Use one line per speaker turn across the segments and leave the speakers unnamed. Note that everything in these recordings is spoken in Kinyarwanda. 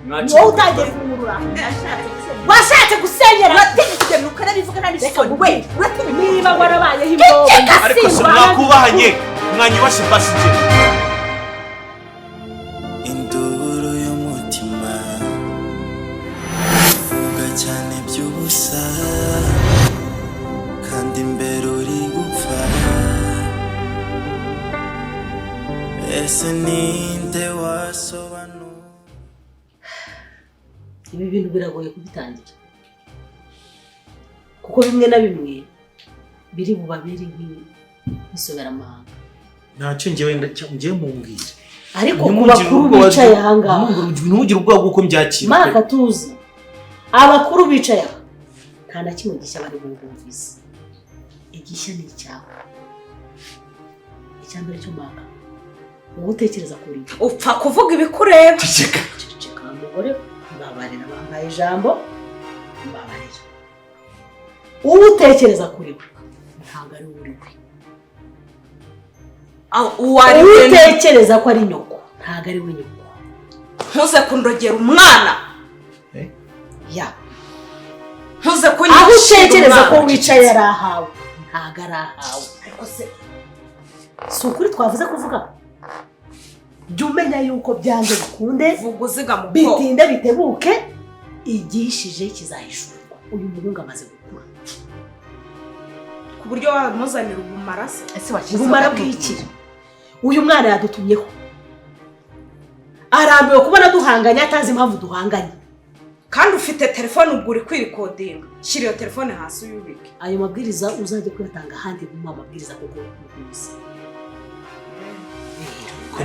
Ni
Wowe
wowe
utangiye kunkurura, washatse gusenyera.
Uratinya kugenda ukanabivuga nta
Reka
n'isoni.
nkubwire.
Uratinya.
Niba warabayeho imbobo.
Ariko se mwakubahanye, mwanyubashye basi njye.
Induru y'umutima ivuga cyane by'ubusa, kandi imbere uri gupfa. Ese ninde wasobanura?
Ibi bintu biragoye kubitangira, kuko bimwe na bimwe biri bubabere nk'isoberamahanga.
Ntacyo, njyewe ngiye mumbwire.
Ariko ku
Ntimugire
bakuru
ubwoba.
bicaye ahangaha,
Ntimugire ubwoba bw'uko mbyakira.
Maka, tuzi abakuru bicaye aha, nta na kimwe gishya bari bumvise. Igishya ni icyawe. Icya mbere cyo, Maka, wowe utekereza kuri
Upfa kuvuga ibikureba.
Ceceka.
Ceceka mugore, mbabarira, bampaye ijambo, mbabarira. Uwo utekereza kuri we ntabwo ari we uri we.
Uwo ari we.
Utekereza ko ari nyoko ntabwo ari we nyoko.
Ntuze kundogera umwana.
Ya.
Ntuze
Aho
kunyicira
utekereza ko
umwana.
wicaye ari ahawe, ntabwo ari ahawe.
Ariko se
Si ukuri twavuze kuvuga? Jya umenya yuko byanze bikunde,
vuga uziga mu bwoko.
bitinde bitebuke, igihishije kizahishurwa. Uyu muhungu amaze gukura.
Ku buryo wamuzanira ubumara se?
Ese washyize
Ubumara bw'iki? Uyu mwana yadutumyeho, arambiwe kubona duhanganye atazi impamvu duhanganye.
Kandi ufite telefone, ubwo uri kwirikodinga. Shyira iyo telefone hasi uyubike.
Ayo mabwiriza uzajya kuyatanga ahandi mu amabwiriza, kuko muhuza.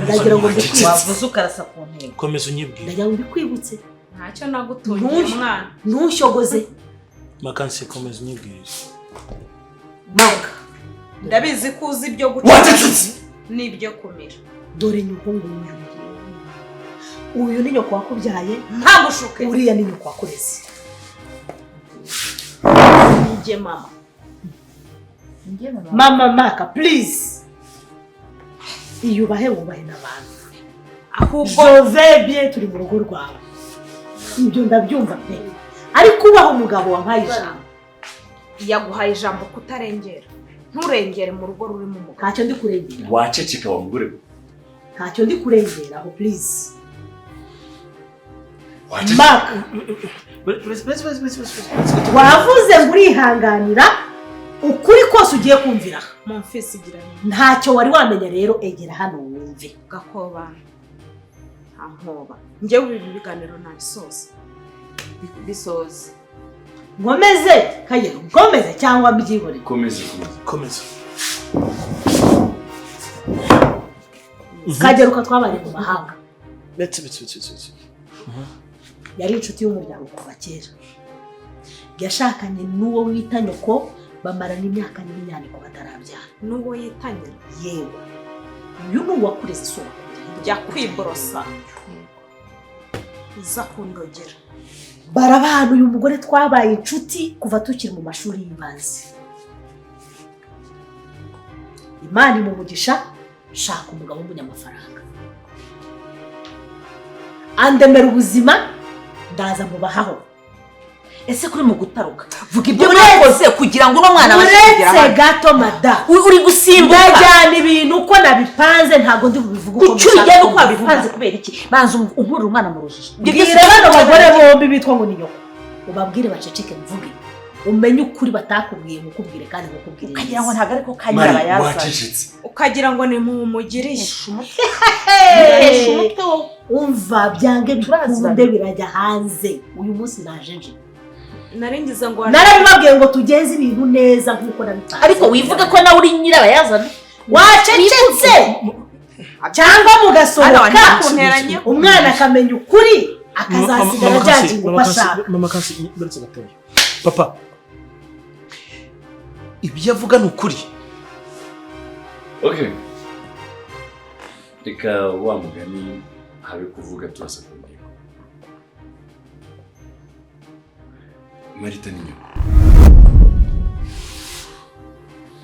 Ndagira ngo mbikwibutse.
Wavuze ukarasa ku ntego.
Komeza unyibwire.
Ndagira ngo mbikwibutse.
Ntacyo nagutungiye umwana.
Ntushyogoze.
Makansi, komeza unyibwire.
Maka, ndabizi ko uzi ibyo guca
Wacecetse.
n'ibyo kumira.
Dore nyoko nguyu. Uyu ni nyoko wakubyaye.
Ntagushuke.
Uriya ni nyoko wakureze.
Njye mama.
Mama Maka, please, iyubahe, wubahe n'abantu.
Ahubwo
Jove bien, turi mu rugo rwawe, ibyo ndabyumva pe, ariko ubaha umugabo wampaye ijambo.
Yaguhaye ijambo kutarengera. Nturengere mu rugo rurimo umugabo.
Ntacyo ndi kurengera.
Waceceka wa mugore we.
Ntacyo ndi kurengera aho, please.
Waceceka.
Maka, wavuze ngo urihanganira ukuri kose ugiye kumvira aha.
Mumfisi igira neza.
Ntacyo wari wamenya rero, egera hano wumve.
Gakobana, nta nkoba. Njyewe ibi biganiro nabisoza.
Bisoze.
Nkomeze Kagero, nkomeze cyangwa mbyihorere?
Komeza, komeza.
Komeza.
Kageruka twabanye mu mahanga.
Betse, betse, betse, betse.
Yari inshuti y'umuryango kuva kera. Yashakanye n'uwo wita nyoko, bamarana imyaka n'imyaniko batarabyara.
N'uwo yitanyira?
Yewe, uyu ni uwakureze, si uwakubyaye.
Jya kwiborosa, uza kundogera.
Barabana. Uyu mugore twabaye inshuti kuva tukiri mu mashuri y'ibanze. Imana imumugisha shaka umugabo w'umunyamafaranga, andemera ubuzima, ndaza mubahaho.
Ese kuri mu gutaruka, vuga ibyo
Uretse-
mwakoze kugira ngo uno mwana abashe kugera
Uretse
hano.
gato, mada.
Uri gusimbuka.
Ndajyana ibintu uko nabipanze, ntabwo ndi bubivuge uko
Kuki
mushaka
ugenda
ko
uko
mbivuga.
wabipanze? Kubera iki? Banza unkurire umwana mu rujijo. Ibyo byose
Bwira bano bagore bombi bitwa ngo ni nyoko, ubabwire baceceke mvuge, umenye ukuri batakubwiye, mukubwire kandi mukubwire
Ukagira ngo
neza.
ntabwo ariko
Mari,
kanyirabayazana.
wacecetse.
Ukagira ngo ni mumugiriye.
Tesha umutwe wowe.
Umva, byange
Turaziranye.
bikunde birajya hanze uyu munsi. Naje nje
Naringize ngo
narabibabwiye ngo tugenze ibintu neza nk'uko nabipanze.
Ariko wivuge ko nawe uri nyirabayazana.
Wacecetse cyangwa mugasohoka,
Kunteranya.
umwana akamenya ukuri, akazasigara ajajinga uko ashaka.
Mama Kasi, uretse gatoya. Papa, ibyo avuga ni ukuri?
Okay, reka wa mugani habe kuvuga turasa ku ntego. Marita ni nyoko.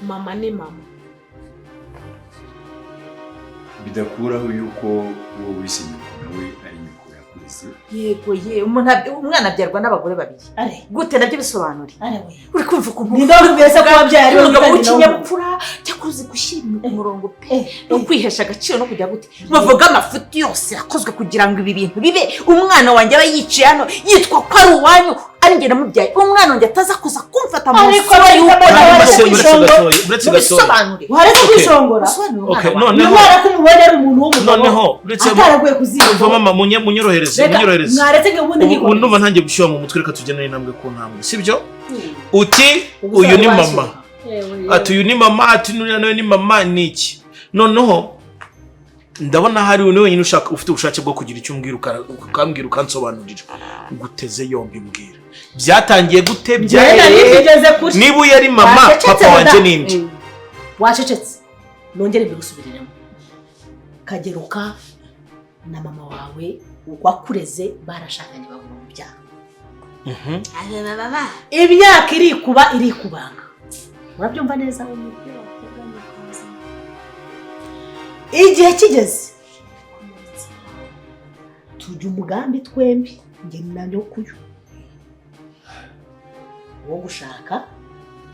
Mama ni mama.
Bidakuraho yuko uwo wise nyoko nawe ari nyoko yakureze. Ndabizi.
Yego ye, umuntu umwana abyarwa n'abagore babiri.
Are.
Gute nabyo bisobanure?
Are we.
Uri kumva ukuntu
Ninde wakubwiye se ko wabyaye ari wowe
umugabo
witwa nyina
w'ikinyabupfura, cyakora uzi gushyira ibintu ku murongo pe, no kwihesha agaciro no kujya gute. Bavuga amafuti yose yakozwe kugira ngo ibi bintu bibe, umwana wanjye aba yicaye hano yitwa ko ari uwanyu, ari njye namubyaye, umwana wanjye ataza kuza kumfata mu
Ariko
sura y'uko
ariko
nawe
Hanyuma se
Uretse
uretse gatoya, uretse gatoya.
Mubisobanure.
Waretse
Okay.
kwishongora.
Musobanure umwana
Okay,
wanjye.
Uyu
noneho
mwana ko umubonye ari umuntu w'umugabo
noneho uretse
ataraguye ku ziko.
Umva mama, munyorohereze,
Reka,
munyorohereze.
mwaretse ngo ubundi
Ubu
nkikomeze.
ndumva ntangiye gushyuha mu mutwe, reka tugende intambwe ku ntambwe, sibyo? Uti
Ubu
uyu ni
se
mama.
washyuha. Yewe, yewe.
Ati uyu ni mama, ati nuriya nawe ni mama, ni iki? Noneho ndabona hari uyu wenyine ushaka, ufite ubushake bwo kugira icyo umbwira, ukambwira, ukansobanurira. Nguteze yombi, mbwira. Byatangiye gute?
Njyewe nari
Byahereye
bigeze kuri.
Niba uyu ari mama,
Wacecetse,
papa wanjye
madamu.
ninde?
Wacecetse, nongere mbigusubiriremo. Kageruka na mama wawe wakureze barashakanye, babura urubyaro. Imyaka irikuba irikubanga, urabyumva neza? Igihe kigeze tujya umugambi twembi, njye na nyokuyu, wo gushaka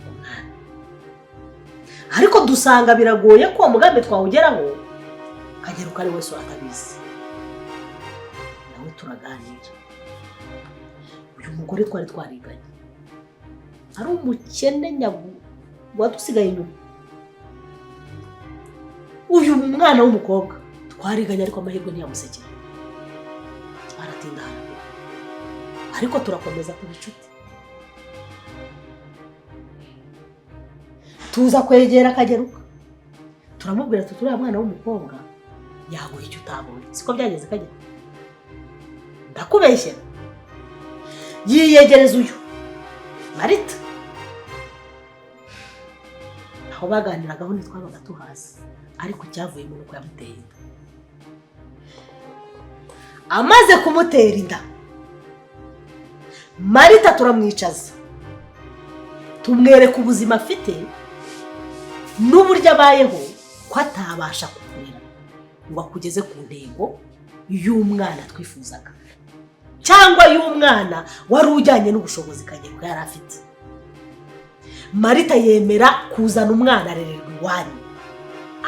umwana, ariko dusanga biragoye ko uwo mugambi twawugeraho Kageruka ari wese atabizi. Nawe turaganira. Uyu mugore twari twariganye ari umukene nyagu wadusigaye inyuma. Uyu mwana w'umukobwa twariganye, ariko amahirwe ntiyamusekera, aratinda haragura, ariko turakomeza kuba inshuti. Tuza kwegera Kageruka, turamubwira tuti: "Uriya mwana w'umukobwa yaguha icyo utabonye." Siko byageze? Kageruka, ndakubeshyera? Yiyegereza uyu Marita. Aho baganiragaho ntitwabaga tuhazi, ariko icyavuyemo ni uko yamuteye inda. Amaze kumutera inda, Marita turamwicaza, tumwereka ubuzima afite n'uburyo abayeho, ko atabasha kukurera ngo akugeze ku ntego y'umwana twifuzaga, cyangwa y'umwana wari ujyanye n'ubushobozi Kageruka yari afite. Marita yemera kuzana umwana, arererwa iwanyu,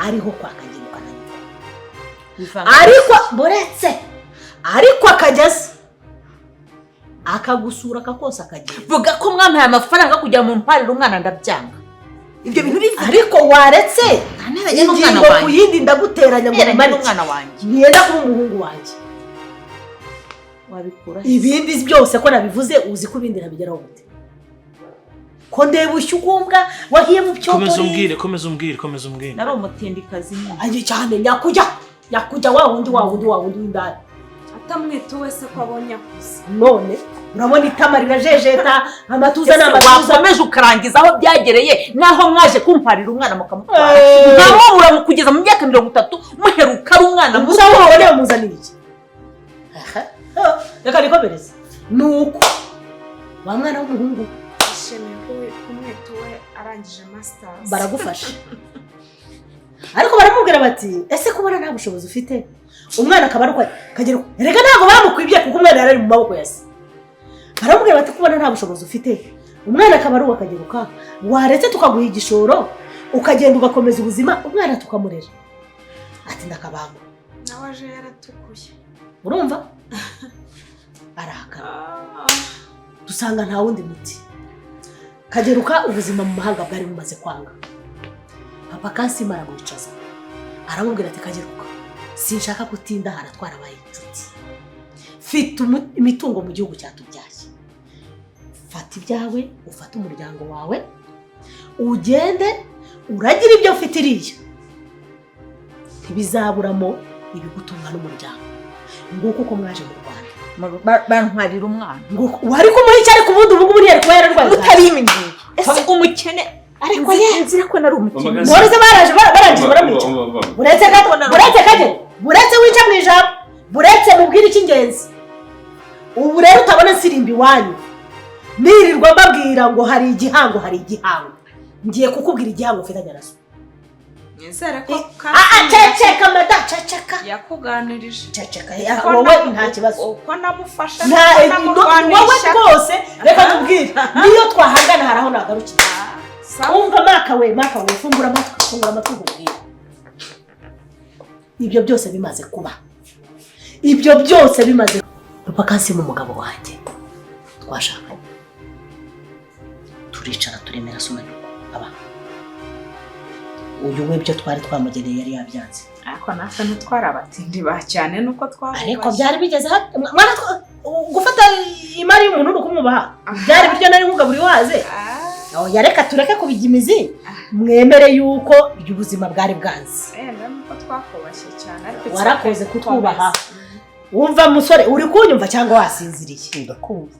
ariho kwa Kageruka na nyina. Ariko buretse, ariko akajya aza akagusura, akakosa, akagenda.
Vuga ko mwampaye amafaranga kugira ngo muntwarire umwana, ndabyanga ibyo bintu bivuga.
Ariko waretse
Nteranye n'umwana
ingingo ku
wanjye.
yindi, ndaguteranya ngo
Nteranye
bimare iki?
n'umwana wanjye.
Ntiyenda kuba umuhungu wanjye.
Wabikura?
Ibindi byose ko nabivuze, uzi ko ibindi nabigeraho gute, ko ndeba ushyugumbwa wahiye mu
Komeza
cyotori?
umbwire, komeza umbwire, komeza umbwire.
Nari umutindikazi nyine.
Aje cyane, nyakujya, nyakujya, wa wundi, wa wundi, wa wundi w'indaya.
Atamwita wese ko abonye akuze.
None urabona itama rirajejeta, amatuza ni amatuza.
Wakomeje ukarangiza aho byagereye n'aho mwaje kumparira umwana mukamutwara, nkamubura mu kugeza mu myaka 30, muheruka ari umwana muto.
Gusa wowe wamuzaniye iki? Aha. Reka nikomereze. Ni uko wa mwana w'umuhungu
Yishimiye ko umwete we arangije masters.
Baragufasha, ariko baramubwira bati: "Ese kubona nta bushobozi ufite, umwana akaba arwaye?" Kagera, reka, ntabwo bamukwibye kuko umwana yari ari mu maboko ya se. Baramubwira bati: "Kubona nta bushobozi ufite, umwana akaba ari uwa Kageruka, waretse tukaguha igishoro, ukagenda ugakomeza ubuzima, umwana tukamurera?" Ati: "Ndakabangwa."
Nawe aje yaratukuye.
Urumva arakara. Dusanga nta wundi muti. Kageruka ubuzima mu mahanga bwari bumaze kwanga. Papa Kansima aramwicaza, aramubwira ati: "Kageruka, sinshaka kutinda hara, twarabaye inshuti, mfite imitungo mu gihugu cyatubyaye. Fata ibyawe, ufate umuryango wawe, ugende uragira ibyo mfite iriya, ntibizaburamo ibigutunga n'umuryango." Nguko uko mwaje mu Rwanda.
Bantwarira umwana.
Nguko wari kumuha icyo, ariko ubundi ubu ngubu ntiyari kuba yararwaye.
Mutabimbwiye, ese umukene
Ariko ye
nzira ko nari umukene.
None se baraje barangije baramwica? Buretse gato, buretse kage, buretse wica mu ijambo, buretse mubwire icy'ingenzi. Ubu rero utabona nsirimba iwanyu, nirirwa mbabwira ngo hari igihango, hari igihango. Ngiye kukubwira igihango mfitanye na so.
Nizere ko
Ah, ceceka mada, ceceka.
Yakuganirije.
Ceceka
Uko
wowe, nta kibazo.
Uko namufasha,
Nta
niko namurwanisha.
wowe rwose, reka tubwire, niyo twahangana hari aho nagarukira.
Sawa.
Wumva maka we, maka we, fungura amatwi, fungura amatwi nkubwire. Ibyo byose bimaze kuba, ibyo byose bimaze, papa Kansimu, umugabo wanjye twashakanye, turicara turemera so na nyoko. Aba uyu we, ibyo twari twamugeneye yari yabyanze.
Ariko natwe ntitwari abatindi ba cyane, nuko twabubashye.
Ariko byari bigeze mwana gufata imari y'umuntu ni ukumwubaha. Byari ibiryo nari nkugaburiye waze. Oya, reka tureke kubijya imizi, mwemere yuko ubuzima bwari bwanze.
Wenda nuko twakubashye cyane, ariko it's
Warakoze
okay.
kutwubaha.
Komeza.
Wumva musore, uri kunyumva cyangwa wasinziriye?
Ndakumva.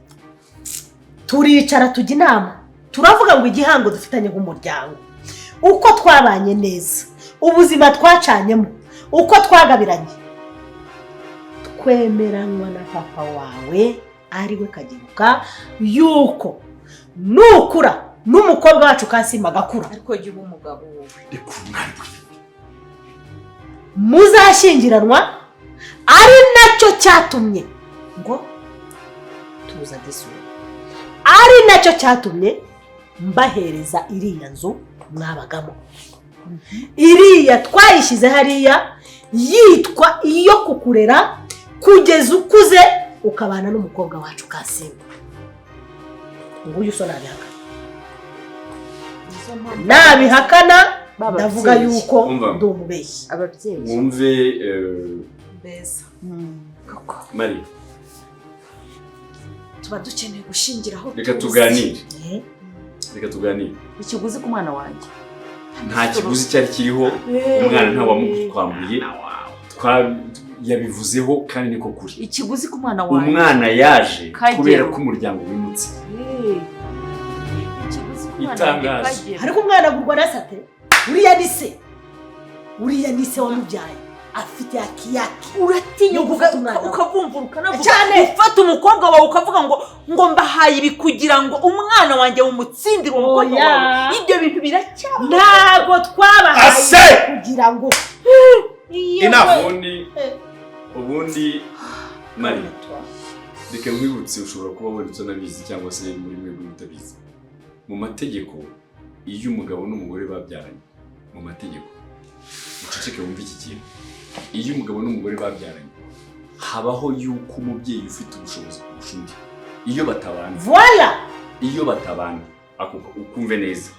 Turicara tujya inama, turavuga ngo igihango dufitanye nk'umuryango, uko twabanye neza, ubuzima twacanyemo, uko twagabiranye, twemeranywa na papa wawe ari we Kageruka yuko nukura n'umukobwa wacu Kansima agakura,
Ariko jya uba umugabo wowe.
Reka umwana.
Muzashyingiranwa, ari nacyo cyatumye ngo tuza disura, ari nacyo cyatumye mbahereza iriya nzu mwabagamo. Iriya twayishyize hariya yitwa iyo kukurera kugeza ukuze ukabana n'umukobwa wacu Kasimba. Nguyu so nabihakana?
Nizo mpamvu.
Nabihakana
Baba
ndavuga
ababyeyi.
yuko
Umva.
ndi umubeshyi.
Ababyeyi.
Mwumve
Beza koko.
Mari.
Tuba dukeneye gushyingiraho.
Reka
tuzi.
tuganire, reka tuganire.
Ikiguzi ku mwana wanjye.
Nta kiguzi cyari kiriho, umwana nta wamutwambuye. Yabivuzeho kandi niko kuri.
Ikiguzi ku mwana wanjye.
Umwana yaje
Kagero.
kubera ko umuryango wimutse.
Ikiguzi ku mwana wanjye.
Itangazo.
Kagero.
Ariko umwana agurwa na sate. Uriya ni se, uriya ni se wamubyaye, afite akiyaki
Uratinya
yo gufata umwana we.
Ukavumvura ukanavuga.
Cyane.
Ufata umukobwa wawe ukavuga ngo mbahaye ibi kugira ngo umwana wanjye mumutsindire uwo mukobwa
Oya.
wawe. Ibyo bintu biracyaba.
Ntabwo twabahaye
Ase!
kugira ngo
Enough.
Ubundi Mari, reka nkwibutse, ushobora kuba wenda utanabizi cyangwa se muri mwebwe mutabizi. Mu mategeko, iyo umugabo n'umugore babyaranye, mu mategeko, uceceke wumve iki kintu, iyo umugabo n'umugore babyaranye habaho yuko umubyeyi ufite ubushobozi kurusha undi iyo batabana,
Voila.
iyo batabana, ako ukumve neza,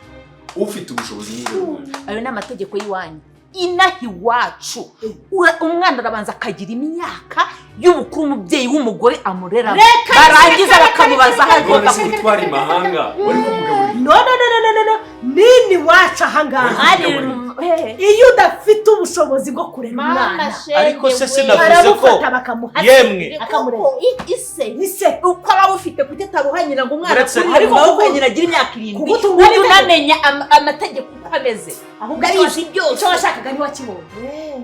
ufite ubushobozi ni umwana.
Ayo ni amategeko y'iwanyu. Inaha iwacu umwana arabanza akagira imyaka y'ubukuru, umubyeyi w'umugore amurera,
Reka,
barangiza
reka, reka,
bakamubaza aho
reka,
agomba
None se
kujya.
gutwara imahanga wari kumugaburira?
No, no, no, no, no, no, no, nini wacu ahangaha.
Hari hehe?
Iyo udafite ubushobozi bwo kurera umwana,
Ariko se sinavuze ko
baramufata bakamuha
yemwe
akamurera.
Ise
Ise.
uko aba awufite, kuki ataruha nyina ngo umwana
Uretse-
akurire
Ariko
mu maboko ya nyina agire imyaka 7?
Kugutunga
Ujye
n'itegeko.
unamenya amategeko uko ameze.
Ahubwo
Ndabizi byose.
icyo washakaga ntiwakibonye.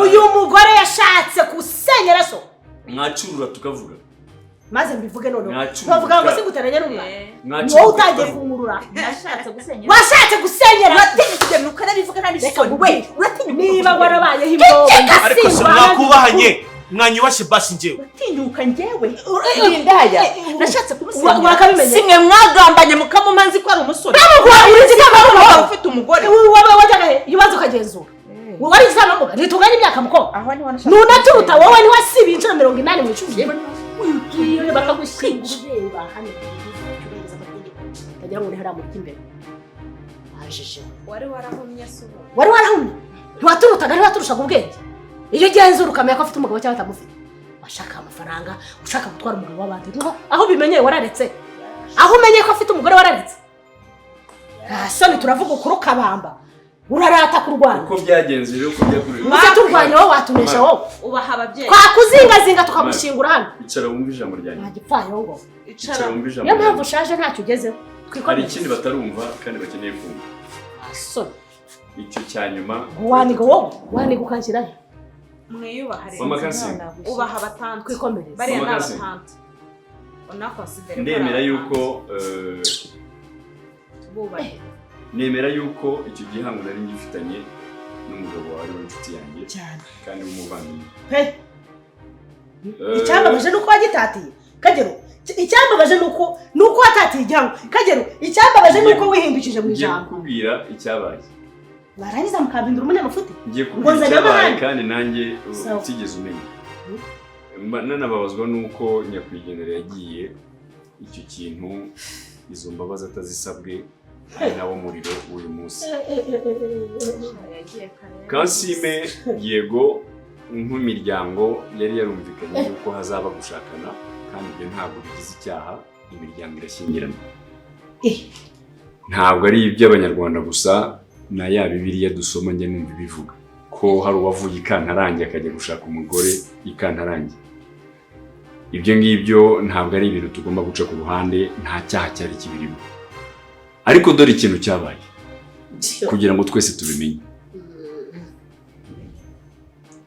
Uyu mugore yashatse gusenyera so.
Mwacurura tukavuga.
Maze mbivuge noneho.
Mwacurura.
Bavuga ngo siguteranya n'umwana, ni
Mwacurura
wowe utangiye
tukavuga.
kungurura.
Nashatse gusenyera?
Washatse gusenyera.
Uratinya kugenda ukanabivuga nta
Reka
n'isoni we.
nkubwire.
Uratinya
Niba
kugenda.
warabayeho imbobo,
Ariko se mwakubahanye, mwanyubashye basi njyewe.
Uratinyuka? Njyewe ndi indaya, nashatse kumusenyera?
Wakabimenye.
Si mwe mwagambanye mukamuma nzi ko ari umusore?
Uri igitambambuga.
Waba ufite umugore.
Wowe wajyaga he? Iyo ubanza ukagenzura, wari igitambambuga. Ntitunganye imyaka mukobwa.
Aho niho nashaka.
Nunaturuta wowe, ntiwasibiye inshuro 80 mu icumi. Ugiye bakagushyingura ureba hano cyubahiriza amategeko, utagira ngo ni hariya mu by'imbere wajejewe.
Wari warahumye se ubu?
Wari warahumye, ntiwaturutaga, ntiwaturushaga ubwenge. Iyo ugenzura ukamenya ko afite umugabo cyangwa atamufite, washaka amafaranga, ushaka gutwara umugabo w'abandi. Aho ubimenyeye wararetse, aho umenye ko afite umugore wararetse. Nta soni, turavuga ukuri ukabamba, urarata kurwana.
Uko byagenze rero, uko byakurije.
Uze turwanya wowe, watunesha wowe.
Ubaha ababyeyi.
Twakuzingazinga tukagushyingura hano.
Icara wumve ijambo ryanjye.
Nta gipfayongo.
Icara
Icara.
wumve ijambo
Niyo mpamvu
ryanjye.
ushaje, ntacyo ugezeho.
Hari
Twikomereze.
ikindi batarumva kandi bakeneye kumva.
Nta soni.
Icyo cya nyuma.
Waniga wowe, waniga ukanshyirahe.
Mwiyubaha rero.
Mama Kasim.
Ubaha abatante.
Twikomereze.
Bariya ni
Mama Kasim.
abatante, unakonsidere.
Ndemera yuko
Bubahe.
Nemera yuko icyo gihango nari ngifitanye n'umugabo wawe w'inshuti yanjye
Cyane.
kandi w'umuvandimwe.
Pe. Icyambabaje ni uko wagitatiye, Kagero. Icyambabaje ni uko watatiye igihango, Kagero. Icyambabaje ni uko wihindukije mu
Ngiye
ijambo.
kukubwira icyabaye.
Warangiza mukabindura umunyamafuti.
Ngiye
Ngo
kukubwira
nzanye
icyabaye
amahane.
kandi nanjye
Sawa.
utigeze umenya. Nanababazwa n'uko nyakwigendera yagiye icyo kintu, izo mbabazi atazisabwe, ari nawo muriro w'uyu munsi.
Yagiye kare.
Kansime, yego, nk'imiryango yari yarumvikanye yuko hazaba gushakana, kandi ibyo ntabwo bigize icyaha, imiryango irashyingirana. Ntabwo ari iby'Abanyarwanda gusa, na ya Bibiliya dusoma njya numva ibivuga ko hari uwavuye i Kantarange akajya gushaka umugore i Kantarange. Ibyo ngibyo ntabwo ari ibintu tugomba guca ku ruhande, nta cyaha cyari kibirimo. Ariko dore ikintu cyabaye kugira ngo twese tubimenye.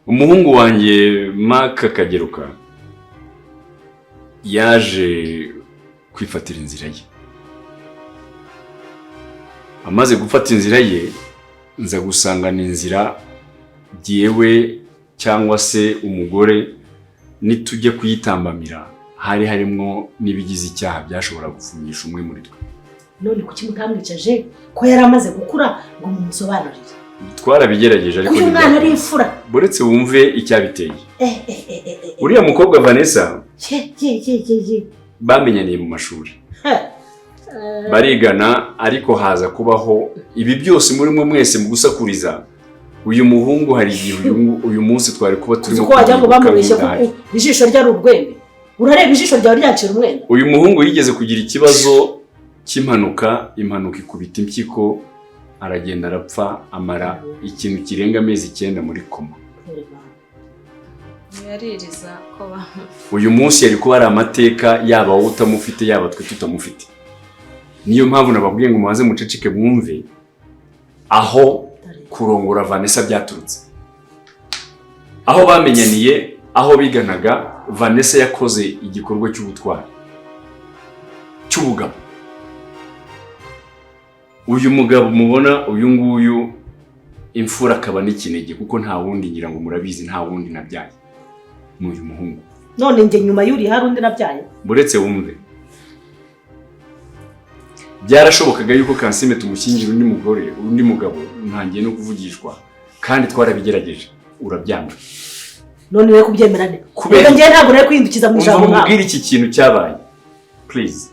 Umuhungu wanjye Mark Kageruka yaje kwifatira inzira ye. Amaze gufata inzira ye, nza gusangana inzira jyewe cyangwa se umugore nitujya kuyitambamira, hari harimo n'ibigize icyaha byashobora gufungisha umwe muri twe.
None kuki mutamwicaje ko yari amaze gukura ngo mumusobanurire?
Twarabigerageje, ariko
Ko uyu mwana ari
ntibyakunda.
imfura.
Buretse wumve icyabiteye.
Eh, eh, eh, eh, eh.
Uriya mukobwa Vanessa
Ye ye ye ye ye.
bamenyaniye mu mashuri,
Ha.
barigana, ariko haza kubaho ibi byose murimo mwese mu gusakuriza uyu muhungu. Hari igihe uyu munsi twari kuba
Uzi
turimo
ko wagira ngo
kumwibuka
bamubeshye kuko
nk'udahari.
ijisho rye ari urwembe. Urareba ijisho ryawe ryacira umwenda.
Uyu muhungu yigeze kugira ikibazo cy'impanuka, impanuka ikubita impyiko, aragenda arapfa, amara ikintu kirenga amezi 9 muri koma.
Yaririza ko
Uyu munsi yari kuba ari amateka, yaba wowe utamufite, yaba twe tutamufite. Niyo mpamvu nababwiye ngo mubanze muceceke mwumve aho kurongora Vanessa byaturutse, aho bamenyaniye, aho biganaga. Vanessa yakoze igikorwa cy'ubutwari, cy'ubugabo. Uyu mugabo mubona uyu nguyu, imfura akaba n'ikinege, kuko nta wundi, ngira ngo murabizi, nta wundi nabyaye, ni uyu muhungu.
None njye nyuma y'uriya hari undi nabyaye?
Buretse wumve. Byarashobokaga yuko Kansime tumushyingira undi mugore, undi mugabo, ntangiye no kuvugishwa, kandi twarabigerageje urabyanga.
None rero kubyemera nte?
Kubera
Reka njyewe ntabwo nari kwihindukiza mu
Umva
ijambo nkawe.
mubwire iki kintu cyabaye, please.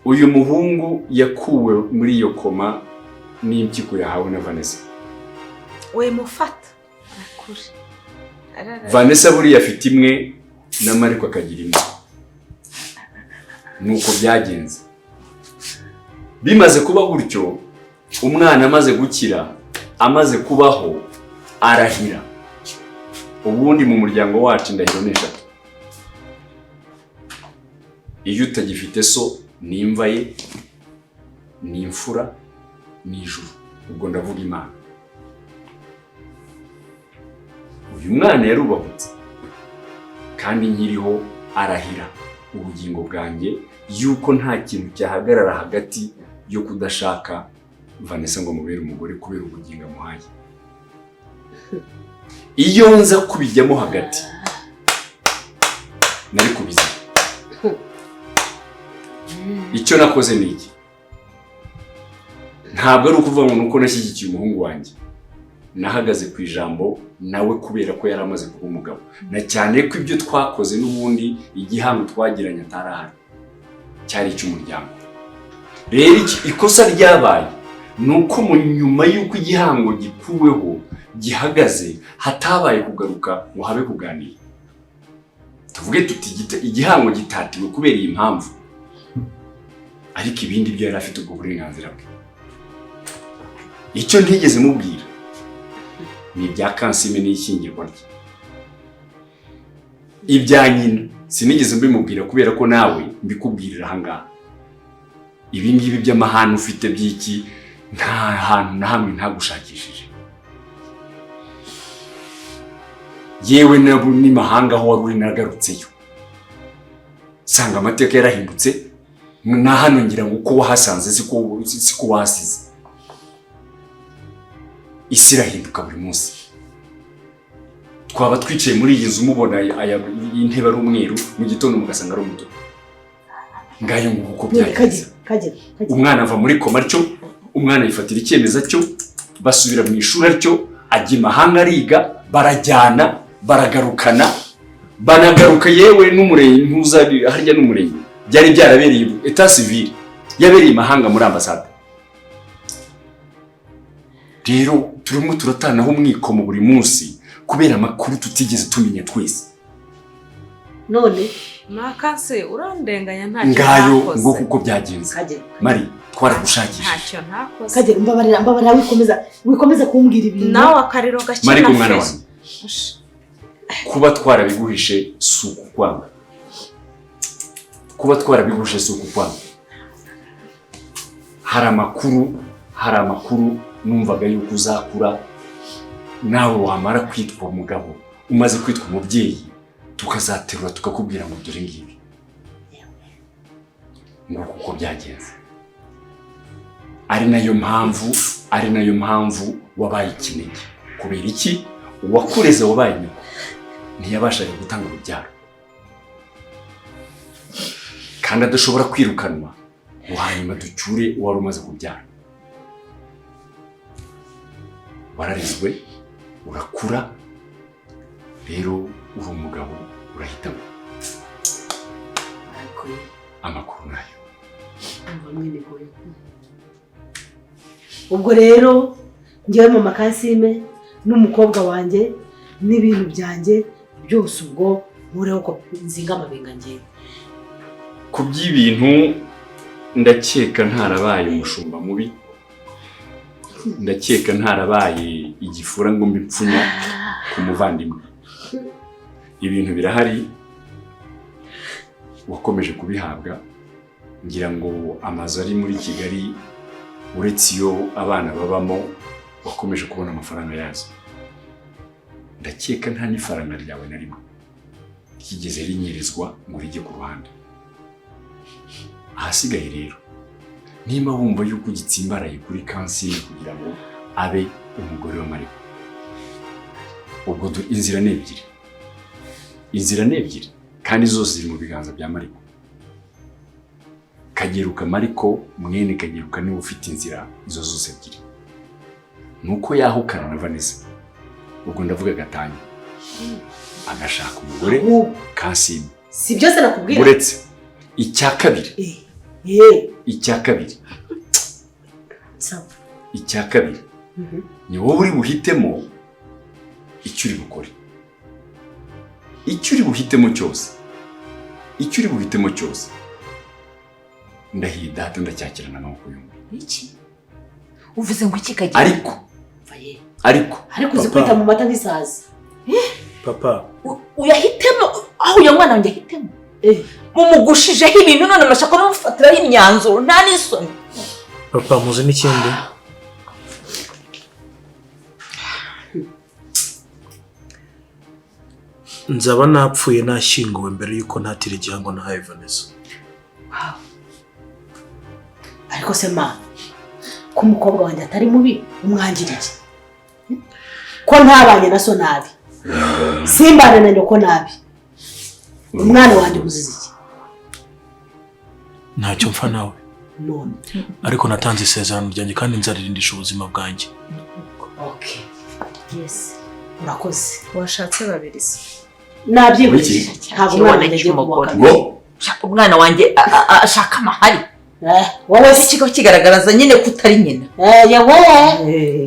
Uyu muhungu yakuwe muri iyo koma n'impyiko yahawe na Vanessa.
We mufata kure.
Vanessa buriya afite imwe na Mariko akagira imwe, nuko byagenze. Bimaze kuba gutyo, umwana amaze gukira, amaze kubaho, arahira. Ubundi mu muryango wacu indahiro ni eshatu: iyo utagifite so, ni imva ye, ni imfura, ni ijuru, ubwo ndavuga Imana. Uyu mwana yarubahutse, kandi nkiriho arahira ubugingo bwanjye yuko nta kintu cyahagarara hagati yo kudashaka Vanessa ngo amubere umugore kubera ubugingo amuhaye. Iyo nza kubijyamo hagati nari kubizira. Icyo nakoze ni iki: ntabwo ari ukuvuga ngo nuko nashyigikiye umuhungu wanjye, nahagaze ku ijambo nawe kubera ko yari amaze kuba umugabo, na cyane ko ibyo twakoze n'ubundi igihango twagiranye atarahari cyari icy'umuryango. Rero ikosa ryabaye ni uko mu nyuma y'uko igihango gikuweho gihagaze, hatabaye kugaruka ngo habe kuganira, tuvuge tuti igihango gitatiwe kubera iyi mpamvu, ariko ibindi byo yari afite ubwo burenganzira bwe. Icyo ntigeze mubwira ni ibya Kansime n'ishyingirwa rye, ibya nyina sinigeze mbimubwira, kubera ko nawe mbikubwirira ahangaha. Ibi ngibi by'amahane ufite by'iki, nta hantu na hamwe ntagushakishije, yewe n'imahanga aho wari uri nagarutseyo nsanga amateka yarahindutse. Na hano ngira ngo uko wahasanze siko wahasize. Isi irahinduka buri munsi. Twaba twicaye muri iyi nzu mubona aya intebe ari umweru, mu gitondo mugasanga ari umutuku. Ngayo nguko uko byagenze.
Kagera, Kagera, Kagera.
Umwana ava muri koma atyo, umwana yifatira icyemezo atyo, basubira mu ishuri atyo, ajya imahanga ariga, barajyana, baragarukana, banagaruka yewe n'umurenge ntuza harya n'umurenge byari byarabereye état civil yabereye imahanga muri ambasade. Rero turimo turatanaho umwikomo buri munsi kubera amakuru tutigeze tumenya twese.
None
Nakanse urandenganya, ntacyo
Ngayo
ntakoze.
ngo kuko byagenze.
Kagera.
Mari, twaragushakishije.
Ntacyo ntakoze.
Kagera, mbabarira, mbabarira, wikomeza, wikomeza kumbwira ibintu.
Nawe akariro gake.
Mariko,
Na
mwana
fresh.
wanjye, kuba twarabiguhishe si ukukwanga. Kuba twarabiguhishe si ukukwanga. Hari amakuru numvaga yuko uzakura nawe wamara kwitwa umugabo, umaze kwitwa umubyeyi, tukazaterura tukakubwira ngo dore ngibi. Nguko uko byagenze, ari nayo mpamvu wabaye ikinege. Kubera iki? Uwakureze wabaye nyoko ntiyabashaga gutanga urubyaro, kandi adashobora kwirukanwa ngo hanyuma ducyure uwari umaze kubyara. Wararezwe, urakura, rero uri umugabo, urahitamo.
Ariko
Amakuru nayo.
Umva mwene goye. Ubwo rero ngewe mama Kansime n'umukobwa wanjye n'ibintu byanjye byose, ubwo nkureho ko nzinga amabinga ngewe.
Ku by'ibintu, ndakeka ntarabaye umushumba mubi, ndakeka ntarabaye igifura ngo mbe ipfunya ku muvandimwe. Ibintu birahari, wakomeje kubihabwa. Ngira ngo amazu ari muri Kigali, uretse iyo abana babamo, wakomeje kubona amafaranga yazo. Ndakeka nta n'ifaranga ryawe na rimwe ryigeze rinyirizwa ngo rijye ku ruhande. Ahasigaye rero, niba wumva yuko ugitsimbaraye kuri Kansime kugira ngo abe umugore wa Mariko, ubwo inzira ni ebyiri, inzira ni ebyiri kandi zose ziri mu biganza bya Mariko Kageruka. Mariko mwene Kageruka niwe ufite inzira izo zose ebyiri. Ni uko yahukana na Vanessa, ubwo ndavuga gatanya, agashaka umugore
Ahubwo
Kansime.
Si byose nakubwira.
Uretse icya kabiri.
Eh, eh.
Icya kabiri.
Sawa.
Icya kabiri, ni wowe uri buhitemo icyo uri bukore, icyo uri buhitemo cyose, icyo uri buhitemo cyose. Ndahiye data, ndacyakirana amaboko yombi.
Iki uvuze ngo iki, Kagira?
Ariko
Pfa ye.
ariko
Ariko uzi
Papa.
kwita mu mata nk'isazi.
Papa.
Uyahitemo aho uyu mwana wanjye ahitemo.
Eh.
Mumugushijeho ibintu none mashaka n'umufatiraho imyanzuro, nta n'isoni.
Papa, muzi n'ikindi? Nzaba napfuye nashyinguwe mbere y'uko ntatira igihango nahaye Vanessa.
Ariko se ma, ko umukobwa wanjye atari mubi, umwangiriye ko ntabanye na so nabi, simbane na nyoko nabi, umwana wanjye umuziza iki?
Ntacyo mpfa nawe.
None?
Ariko natanze isezerano ryanjye kandi nzaririndisha ubuzima bwanjye.
Okay, yes, urakoze.
Washatse babiri se?
Nabyihuse.
Wiki?
Ntabwo umwana wanjye agiye kuwa kabiri.
Ngo?
Shaka umwana wanjye ashaka amahari.
Eh, wowe se?
Kikaba kigaragaza nyine ko utari nyina.
Eh, yewe,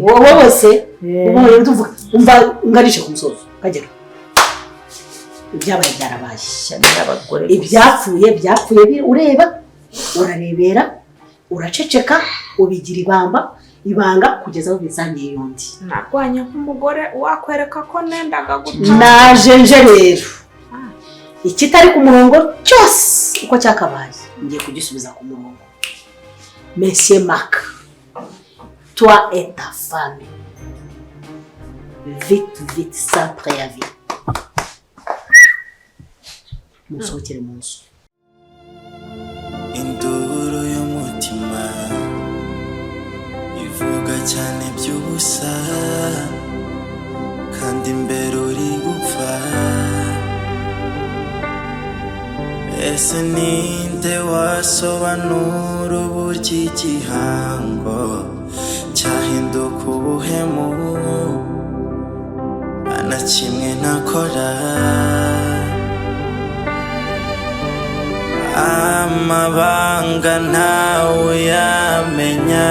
wowe wese ubu rero tuvuga, umva nganishe ku musozo. Kagera, ibyabaye byarabaye.
Ishyano y'abagore gusa.
Ibyapfuye byapfuye, ureba, urarebera, uraceceka, ubigira ibamba, ibanga kugeza aho bizaniye yundi.
Narwanye nk'umugore, wakwereka ko nendaga guca.
Naje nje rero, ikitari ku murongo cyose uko cyakabaye ngiye kugisubiza ku murongo. Monsieur Marc, toi et ta femme, vite vite, sans préavis, musohokere mu nzu.
Induru. Ese ninde wasobanura uburyo igihango cyahinduka ubuhemu? Nta na kimwe nakora. Amabanga ntawe uyamenya,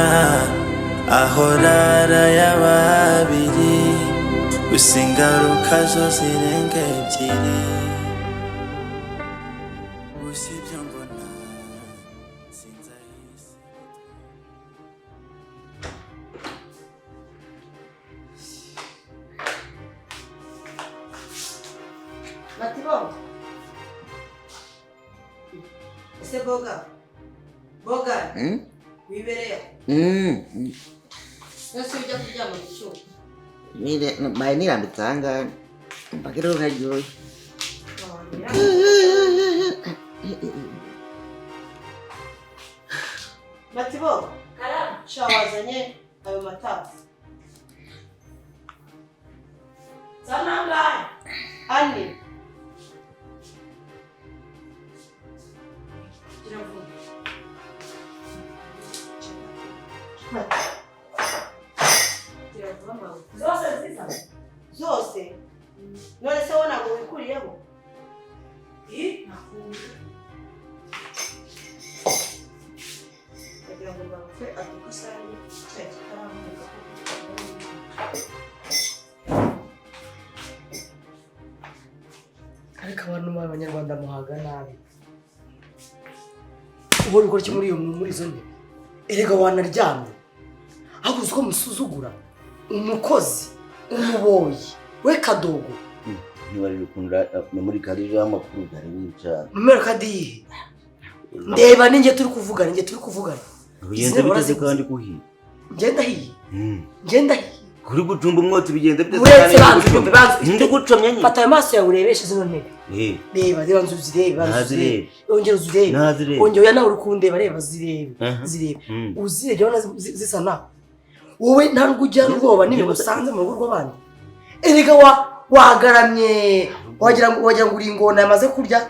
ahora arayababiri, gusa ingaruka zo zirenga ebyiri. Gusa ibyo mbona sinzi ahisi.
Matibo, ese boga boga wibereye ese ujya kuryama mu cyuma?
Mbaye nirambitse aha ngaha mbaga rero nkaryoye.
Matibo, sha wazanye ayo mata zanangahe ane? Gira vuba. Gira vuba mama.
Zose nziza.
Zose? None se wowe ntabwo wikuriyeho? Kugira ngo bapfe aduka isahani icyayi kitarameneka.
Ariko abantu b'Abanyarwanda muhaga nabi. Ubona ukora iki muri iyo muri izo ntebe? Erega wanaryamye. Ahubwo uzi ko musuzugura umukozi, umuboyi, we kadogo.
Ntibarira ukuntu memory card iriho amakuru byari bicara.
Numero kadi yihe? Ndeba ninjye turi kuvugana, ninjye turi kuvugana.
Bigenze biteze kandi kuhiye.
Ngenda hiye. Ngenda hiye.
Kuri gucumba umwotsi bigenze biteze.
Uretse banza unyumve, banza.
Ndi gucomye nyine.
Fata ayo maso yawe urebeshe zino ntebe. Reba, reba nzu uzirebe, banza uzirebe. Ongera uzirebe.
Nazirebe.
Ongera oya nawe uri kundeba, reba zirebe. Zirebe. Uzirebye urabona zisa nawe. Wowe nta nubwo ugira ubwoba n'ibintu usanze mu rugo rw'abandi. Erega wagaramye wagira ngo uri ingona yamaze kurya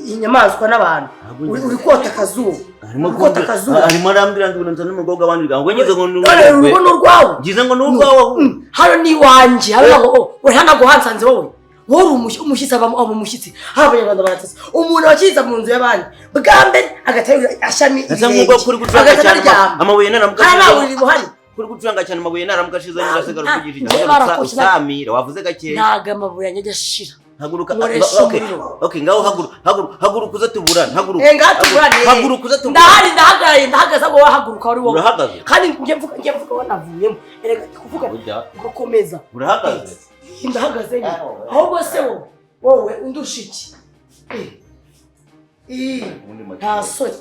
inyamaswa n'abantu. Uri kota akazuba. Uri kota akazuba.
Arimo arambwira ngo nzane umukobwa w'abandi ngo ngize ngo ni
urugo ni urwawe.
Ngize ngo ni urwawe ahubwo.
Hano ni iwanjye. Hano uri hano guhansanze wowe. Wowe uri umushyitsi, aba umushyitsi. Hano Abanyarwanda baratse. Umuntu akiza mu nzu y'abandi bwa mbere agahita ashami
ibirenge. Kuri gucuranga cyane amabuye naramuka.
Hano uri buhari.
Kuri gucuranga cyane amabuye naramuka ashize nyirasigara uvugije usamira wavuze gake.
Ntago amabuye anyajya ashira.
Haguruka. Okay, okay, ngaho haguruka, haguruka uze tuburane, haguruka.
Ngaho tuburane.
Haguruka uze tuburane.
Ndahari, ndahagaye, ndahagaze ngo wahaguruka uri wowe.
Urahagaze.
Kandi ngiye mvuga wanavuyemo. Erega kuvuga ugakomeza.
Urahagaze.
Ndahagaze nyine. Ahubwo se wowe undusha iki? Nta soni.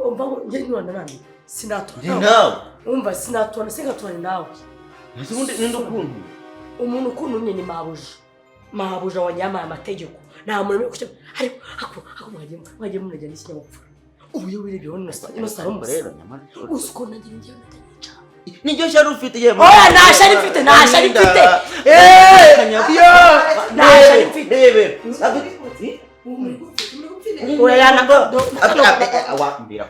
Umva ngo njye nturana nani? Sinatura.
Nawe.
Umva sinatura, singaturane nawe.
Ese ubundi ninde ukuntu?
Umuntu ukuntumye ni mabuja. Mabuja wanyamaye amategeko. Nta muntu uri ariko ako mwagiye munajya n'ikinyabupfura. Ubu iyo wirebye ubona ino saro musa. Uzi ko nagira ngiye natanyica.
Niryo shyari ufite ye.
Oya nta shyari mfite, nta shyari mfite.
Yo,
nta shyari mfite. Oya yana
wambira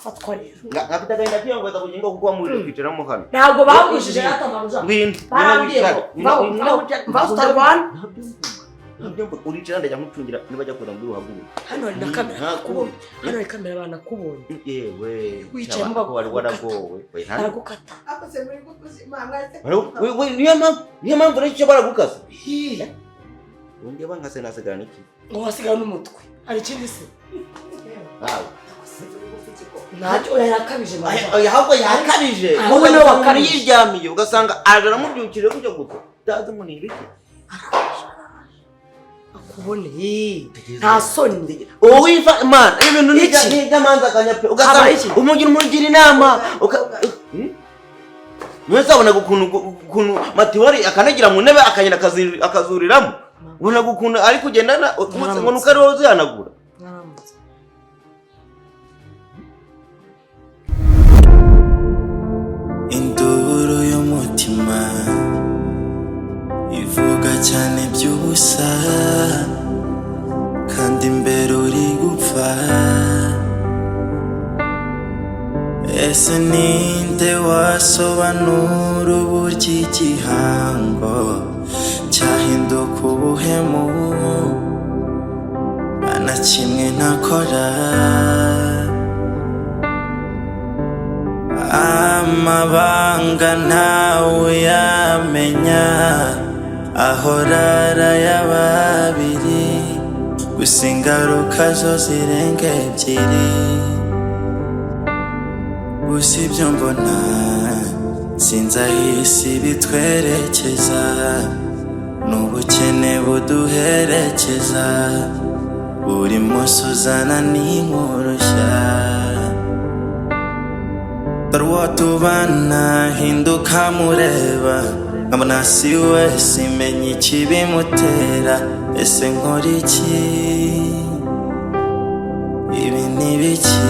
fatwa rero.
Ngafite agahinda kiyongeza kugira ngo kuko wamurije kwicaramo hano.
Ntabwo bambujije rata mabuja.
Ngwino.
Barambwiye ngo mva utarwana.
Uricara ndajya nkucungira nibajya kuza ngo uhaguruke.
Hano hari na kamera nakubonye. Hano hari kamera banakubonye.
Yewe.
Wicayemo
wari waragowe.
Baragukata.
Akoze muri gukuzi mama.
Niyo mpamvu rero icyo baragukasa. Ubundi bankase nasigara n'iki?
Ngo wasigara n'umutwe. Hari ikindi se? Ntacyo oya yakabije mama.
Oya ahubwo yakabije.
Ahubwo niwe wakabije.
Yiryamiye ugasanga aje aramubyukije gutyo gutyo. Utazi ngo ni ibiki.
Akubone. Nta soni.
Wowe wifa man ibintu n'iby'amanzaganya pe ugasanga umugira inama. Mwese abonaga ukuntu Matiwari akanagira mu ntebe akagenda akazuriramo. Ubonaga ukuntu ari kugendana ngo nuko ari wowe uzihanagura.
Induru y'umutima ivuga cyane by'ubusa. Ese ninde wasobanura uburyo igihango cyahinduka ubuhemu? Nta na kimwe ntakora. Amabanga ntawe yamenya, ahora arayababiri. Gusa ingaruka zo zirenga ebyiri. Gusa ibyo mbona, sinzi aho isi bitwerekeza, n'ubukene buduherekeza. Buri munsi uzana n'inkuru nshya. Dore uwo tubana hinduka mureba, nkabona si we, simenye ikibimutera. Ese nkora iki? Ibi ni biki?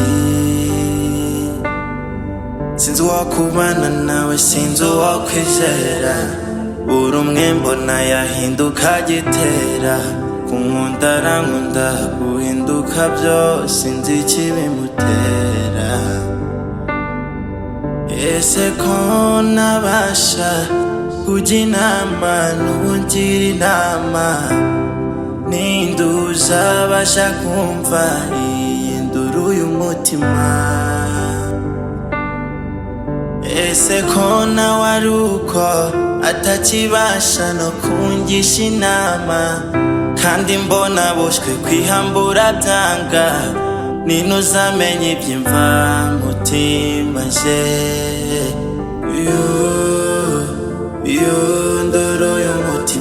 Sinzi uwo kubana nawe, sinzi uwo kwizera. Buri umwe mbona yahinduka gitera. Kunkunda arankunda, guhinduka byo sinzi ikibimutera. Ese ko nabasha kujya inama n'ugira inama, ninde uzabasha kumva iyi nduru y'umutima? Ese ko nawe ari uko atakibasha no kungisha inama, kandi mbona boshywe kwihambura byanga, ninde uzamenya iby'imvamutima je? Yo, yo, nduru y'umutima.